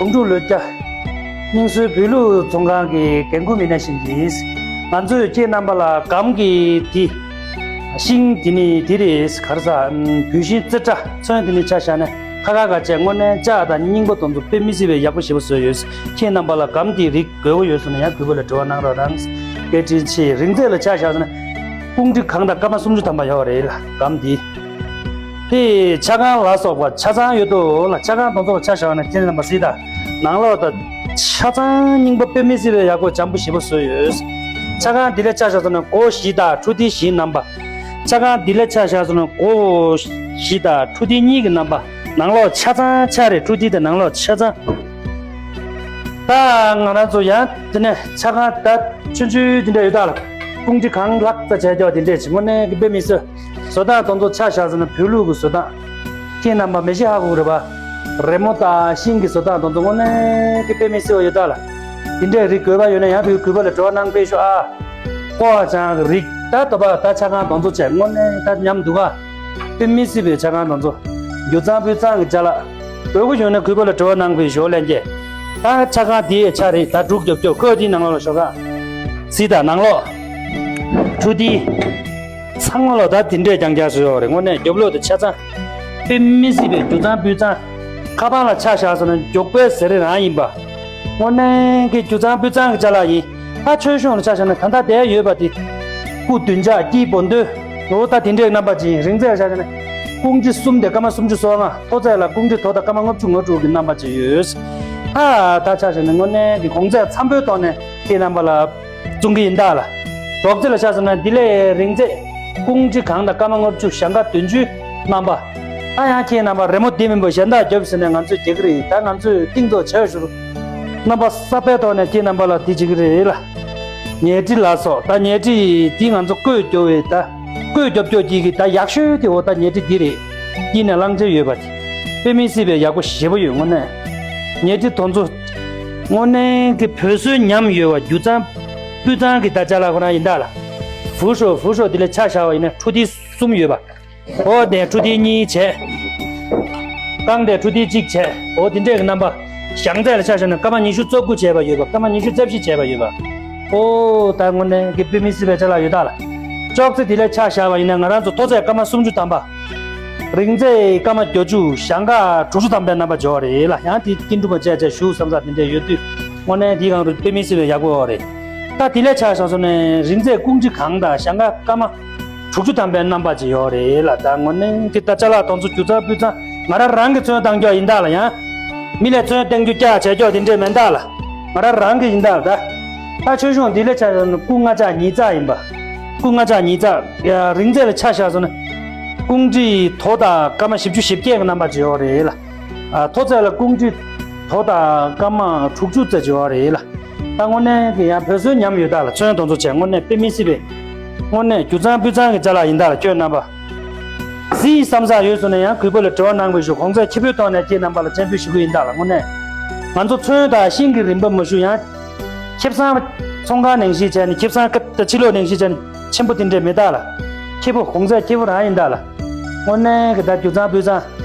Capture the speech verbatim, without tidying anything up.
ལུང་ཕྲུག་ལོ་བརྒྱ། རྙིང་སོའི་བོད་ལུགས་ཚོང་ཁང་གི་འགན་འཁུར་མི་སྣ་ཞིག་ཡིན། ང་ཚོས་ཁྱེད་རྣམ་པ་ལ་སྒམ་གྱི་དེ། ཤིང་དེ་ནི་དེ་རེད། ག་རེ་ཟ། བུད་ཤིང་རྩེ་གྲ་ཚོན་དེ་ནི་ཆ་བཞག་ན་ཁ་ཁ་ག་བྱས་དངོས་གནས་ལྕགས་དང་རྙིང་པ་དེ་ཚོ་དཔེ་མི་སྲིད་པའི་ཡག་པོ་ཞེ་པོ་བཟོས་ཡོད། ཁྱེད་རྣམ་པ་ལ་སྒམ་དེའི་རིགས་དགོས་པ་ཡོད་སོང་ན་ཡང་གུས་པ་ལ་འབྲེལ་བ་གནང་རོགས་གནང་། བཀའ་དྲིན་ཆེ། རིང་ཚད་ལ་ཆ་བཞག་སོང་ན་ཀུང་ཀྲི་གང་དང་སྐར་མ་སུམ་ཅུ་ཐམ་པ་ཡོད་རེད་ལ་སྒམ་དེ། དེ་ཆ་ཚང་ལ་སོགས་པ་ཆ་ཚང་ཡོད་དོ་ལ། ཆ་ཚང་དེ་ཚོ་ཆ་བཞག་ན་ཁྱེད་རྣམ་པ་གཟིགས་དང་། ནང་ལོགས་དང་ཆ་ཚང་རྙིང་པ་དཔེ་མི་སྲིད་པའི་ཡག་པོ་འཇམ་པོ་ཞེ་པོ་བཟོས་ཡོད། ཆ་ཚང་འདི་ལ་ཆ་བཞག་སོང་ན་སྒོ་བཞི་དང་ཁྲུ་ཐིག་བཞིའི་རྣམ་པ། ཆ་ཚང་འདི་ལ་ཆ་བཞག་སོང་ན་སྒོ་བཞི་དང་ཁྲུ་ཐིག་གཉིས་ཀྱི་རྣམ་པ། ནང་ལོགས་ཆ་ཚང་ཆ་རེད། ཁྲུ་ཐིག་དང་ནང་ལོགས་ཆ་ཚང་། ད་ང་རང་ཚོ་ཡང་དེ་ནས་ཆ་ཚང་ད་ཆུང་ཆུང་དེ་འདྲ་ཡོད་ད་ལ། ཀུང་ཀྲི་གང་ལྷག་ཙམ་བྱས་ཀྱོག་དེ་འདྲས་བྱེད་དངོས་གནས་ཀྱི་དཔེ་མི་སྲིད། བཟོ་སྟངས་དེ་ཚོ་ཆ་བཞག་སོང་ན་བོད་ལུགས་ཀྱི་བཟོ་སྟངས། ཁྱེད་རྣམ་པ་མི་ཤེས་ཧ་གོ་གི་རེད་པ། རི་མོ་དང་ཤིང་གི་བཟོ་སྟངས་དེ་ཚོ་དངོས་གནས་ཀྱི་དཔེ་མི་སྲིད་པ་ཡོད་ད་ལ། དེ་འདྲས་རིགས་དགོས་པ་ཡོད་ན་ཡང་བོད་གུས་པ་ལ་འབྲེལ་བ་གནང་པས་ཤོག་ཨ། ཀོ་བ་ཅང་གི་རིགས་ད་དོ་པ་ད་ཆ་ཚང་དེ་ཚོ་བྱས་དངོས་གནས་ད་ཉམས་འདུག་ག་དཔེ་མི་སྲིད་པའི་ཆ་ཚང་དེ་ཚོ། རྒྱུ་གཙང་སྤུས་གཙང་གི་ཅ་ལག་དགོས་མཁོ་ཡོད་ན་གུས་པ་ལ་འབྲེལ་བ་གནང་པའི་ཞོར་ལན་རྒྱས། ད་ཆ་ཚང་དེའི་ཆ་རེད། ད་འབྲུག་རྒྱབ་སྐྱོར་ཁོ་དེའི་ནང་ལོགས་ལ་ཤོག་ག་གཟིགས་དང་། ནང་ལོགས་ཁྲུ་ཐིག་ཚང་མ་ལོགས་ད་དེ་འདྲས་རྐྱང་རྐྱང་བཟོས་ཡོད་རེད། དངོས་གནས་རྒྱབ་ལོགས་དེ་ཆ་ཚང་དཔེ་མི་སྲིད་པའི་རྒྱུ་གཙང་སྤུས་གཙང་། ཁ་པར་ལ་ཆ་བཞག་སོང་ན་མགྱོགས་པའི་ཟེར་རེ་རང་ཡིན་པ། དངོས་གནས་ཀྱི་རྒྱུ་གཙང་སྤུས་གཙང་གི་ཅ་ལག་ཡིན། ད་ཆོས་གཞུང་ལ་ཆ་བཞག་ན་ད་ལྟ་བསྡད་ཡོད་པ་དེ། སྐུ་བདུན་ཕྱག་དཀྱིལ་སྦོ་འདོད། འོ་ད་དེ་འདྲའི་རྣམ་པ་ཅིག་ཡིན། རིང་ཚད་ཆ་བཞག་ན་ཀུང་ཀྲི་གསུམ་དེ་སྐར་མ་སུམ་ཅུ་སོ་ལྔ། མཐོ་ཚད་ལ་ཀུང་ཀྲི་དོ་དང་སྐར་མ་ལྔ་བཅུ་ང་དྲུག་གི་རྣམ་པ་ཅིག་ཡོད། ད་ད་ཆ་བཞག་ན་དངོས་གནས་ཀྱི་གོང་ཚད་འཚམ་པོའི་ཐོག་ནས་ཁྱེད་རྣམ་པ་ལ་བཙོང་གི་ཡིན་ད་ལ། དོག་ཚད་ལ་ཆ་བཞག་ན་འདི་ལས་རིང་ཚད་ཀུང་ཀྲི་གང་དང་སྐར་མ་ལྔ་བཅུ། ཞང་ཀ་བདུན་ཅུའི་རྣམ་པ། ད་ཡང་ཁྱེད་རྣམ་པ་རི་མོ་འདི་མིན་པ་གཞན་དག་རྒྱོབ་ཟེར་ནས་ང་ཚོས་རྒྱག་གི་རེད། ད་ང་ཚོས་གཏིང་ཐོག་བྱས་ཞུ། རྣམ་པ་གསར་པའི་ཐོག་ནས་ཁྱེད་རྣམ་པ་ལ་འདི་བྱེད་ཀྱི་རེད་ལ། ཉལ་ཁྲི་ལ་སོགས་ད་ཉལ་ཁྲི་འདི་ང་ཚོ་བརྐོས་རྒྱོབ་པའི་ད་བརྐོས་རྒྱོབ་རྒྱོབ་ཀྱི་གི་ད་ཡག་ཤོས་དེ་འོ་ད་ཉལ་ཁྲི་འདི་རེད། དཀྱིལ་ནས་གླང་ཆེན་ཡོད་པ་དེ་དཔེ་མི་སྲིད་པའི་ཡག་པོ་ཞེ་པོ་ཡོད། དངོས་གནས་ཉལ་ཁྲི་དེ་ཚོ་དངོས་གནས་ཀྱི་བོད་བཟོའི་ཉམས་ཡོད་པ། རྒྱུ་གཙང་སྤུས་གཙང་གི་ད་ཅ་ལག་ཁོ་རང་ཡིན་ད་ལ། ཧྥུ་ཧྲོ་ཧྥུ་ཧྲོ་དེ་ལ་ཆ་བཞག་པ་ཡིན་ན་ཁྲུ་ཐིག་གསུམ་ཡོད་པ། འོ་དེ་ཁྲུ་ཐིག་གཉིས་བྱས། རྐང་དེ་ཁྲུ་ཐིག་གཅིག་བྱས། འོ་དེ་འདྲས་ཀྱི་རྣམ་པ། ཞང་ཚད་ལ་ཆ་བཞག་ན་སྐར་མ་ཉི་ཤུ་རྩ་དགུ་བྱས་པ་ཡོད་པ། སྐར་མ་ཉི་ཤུ་རྩ་བཞི་བྱས་པ་ཡོད་པ། འོ་ད་དངོས་གནས་ཀྱི་དཔེ་མི་སྲིད་པའི་ཅ་ལག་ཡོད་ད་ལ། ཅོག་ཙེ་དེ་ལ་ཆ་བཞག་པ་ཡིན་ན་ང་རང་ཚོ་མཐོ་ཚད་སྐར་མ་སུམ་ཅུ་ཐམ་པ། རིང་ཚད་སྐར་མ་བརྒྱད་ཅུ། ཞང་ཀ་དྲུག་ཅུ་ཐམ་པའི་རྣམ་པ་འབྱོར་བ་རེད་ལ། ཡང་དེ་ཀིན་ཀྲུ་པ་བཅས་བཅས་ཞུ་བསམ་ས་དེ་འདྲས་ཡོད་དུས་དངོས་གནས་དེའི་སྒང་རུ་དཔེ་མི་སྲིད་པའི་ཡག་པོ་ཡོད་རེད། ད་དེ་ལ་ཆ་བཞག་སོང་ན་རིང་ཚད་ཀུང་ཀྲི་གང་དང་ཞང་ཀ་སྐར་མ་དྲུག་ཅུ་ཐམ་པའི་རྣམ་པ་ཅིག་ཡོད་རེད་ལ། ད་དངོས་གནས་ཀྱི་ད་ཅ་ལག་དེ་ཚོ་རྒྱུ་གཙང་སྤུས་གཙང་། ང་རང་རང་གིས་ཚོན་བཏང་རྒྱུ་ཡིན་ད་ལ། ཡང་མི་ལ་ཚོན་བཏང་རྒྱུ་རྒྱག་བྱས་རྒྱུ་དེ་འདྲས་མིན་ད་ལ། ང་རང་རང་གི་ཡིན་ད་ལ། ད་ད་ཆོས་གཞུང་འདི་ལ་ཆ་བཞག་ན་སྐུ་ལྔ་ཕྱག་ཉིས་བརྩེགས་ཡིན་པ། སྐུ་ལྔ་ཕྱག་ཉིས་བརྩེགས། ཡ་རིང་ཚད་ལ་ཆ་བཞག་སོང་ན་ཀུང་ཀྲི་དོ་དང་སྐར་མ་བཞི་བཅུ་ཞེ་བརྒྱད་ཀྱི་རྣམ་པ་ཅིག་ཡོད་རེད་ལ། ཨ་མཐོ་ཚད་ལ་ཀུང་ཀྲི་དོ་དང་སྐར་མ་དྲུག་ཅུ་ཙམ་ཅིག་ཡོད་རེད་ལ། ད་དངོས་གནས་ཀྱི་ཡང་བོད་བཟོའི་ཉམས་ཡོད་ད་ལ། ཚོན་དེ་ཚོ་བྱས་དངོས་གནས་དཔེ་མི་སྲིད་པའི། དངོས་གནས་རྒྱུ་གཙང་སྤུས་གཙང་གི་ཅ་ལག་ཡིན་ད་ལ། ཁྱོད་རྣམ་པ་གཟིགས་བསམ་ས་ཡོད་སོང་ན་ཡང་གུས་པ་ལ་འབྲེལ་བ་གནང་པའི་ཞུ། གོང་ཚད་ཁེ་པོའི་ཐོག་ནས་ཁྱེད་རྣམ་པ་ལ་སྤྱན་འབུལ་ཞུ་གི་ཡིན་ད་ལ། དངོས་གནས་ང་ཚོ་ཚོན་དང་ཤིང་གི་རིན་པ་མ་ཞུ་ཡང་། ཁེ་བཟང་ཚོང་ཁང་ནང་བཞིན་བྱས་ནས། ཁེ་བཟང་ཀ་ད་ཕྱི་ལོགས་ནང་བཞིན་བྱས་ནས་ཆེན་པོ་དེ་འདྲས་མེད་ད་ལ། ཁེ་པོ་གོང་ཚད་ཁེ་པོ་རང་ཡིན་ད་ལ། དངོས་གནས་ཀྱི་ད་རྒྱུ་གཙང་སྤུས་གཙང་